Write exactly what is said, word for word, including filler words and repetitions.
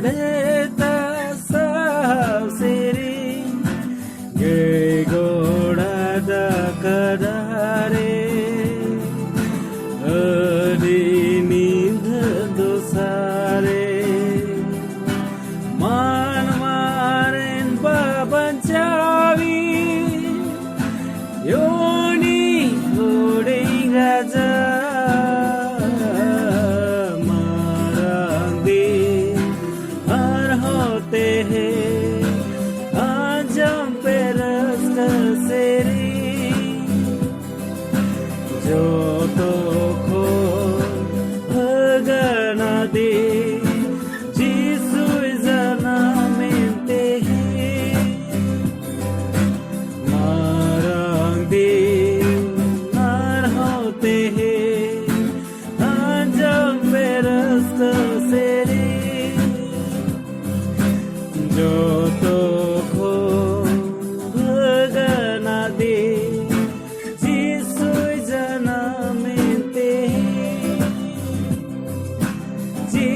ᱰᱷᱮᱛᱟ ᱥᱟᱶ ᱥᱮᱨᱮᱧ ᱜᱟᱹᱭ ᱜᱚᱲᱟ ᱰᱟᱠᱟ ᱰᱟᱦᱟᱨᱮ ᱟᱹᱰᱤ ᱧᱤᱫᱟᱹ ᱫᱚᱥᱟᱨᱮ ᱢᱟᱱᱣᱟ ᱨᱮᱱ ᱵᱟᱵᱟᱧᱪᱟᱣᱤ ᱭᱚᱱᱤ ᱦᱩᱰᱤᱧ ᱨᱟᱡᱟ ᱢᱟᱨᱟᱝ ᱫᱤᱱ ᱟᱨᱦᱚᱸ ᱛᱮᱦᱮᱧ ᱟᱸᱡᱚᱢ ᱯᱮ ᱨᱟᱹᱥᱠᱟᱹ ᱥᱮᱨᱮᱧ ᱡᱚᱛᱚ ᱠᱷᱚᱱ ᱵᱷᱟᱹᱜᱟᱹᱱᱟ ᱫᱤᱱ ᱡᱤᱥᱩᱭ ᱡᱟᱱᱟᱢᱮᱱ ᱛᱮᱦᱮᱧ ᱢᱟᱨᱟᱝ ᱫᱤᱱ ᱟᱨᱦᱚᱸ ᱛᱮᱦᱮᱧ ᱟᱸᱡᱚᱢ ᱯᱮ ᱨᱟᱹᱥᱠᱟᱹ ᱥᱮᱨᱮᱧ ᱡᱚᱛᱚ ᱠᱷᱚᱱ ᱵᱷᱟᱹᱜᱟᱹᱱᱟ ᱫᱤᱱ ᱡᱤᱥᱩᱭ ᱡᱟᱱᱟᱢᱮᱱ ᱛᱮᱦᱮᱧ ᱡᱤ